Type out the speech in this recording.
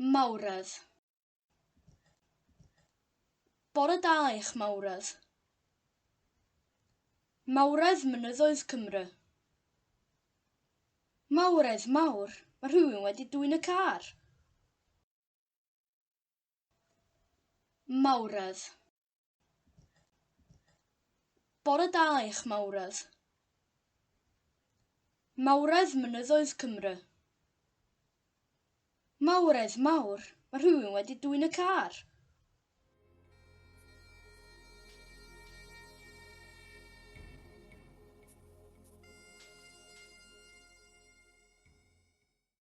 Mawredd. Bore da i'ch mawredd. Mawredd mynyddoedd Cymru. Mawredd mawr, mae rhywun wedi dwyn y car. Mawredd. Bore da i'ch mawredd. Mawredd mynyddoedd Cymru. Mawredd mawr, mae rhywun wedi dwyn y car.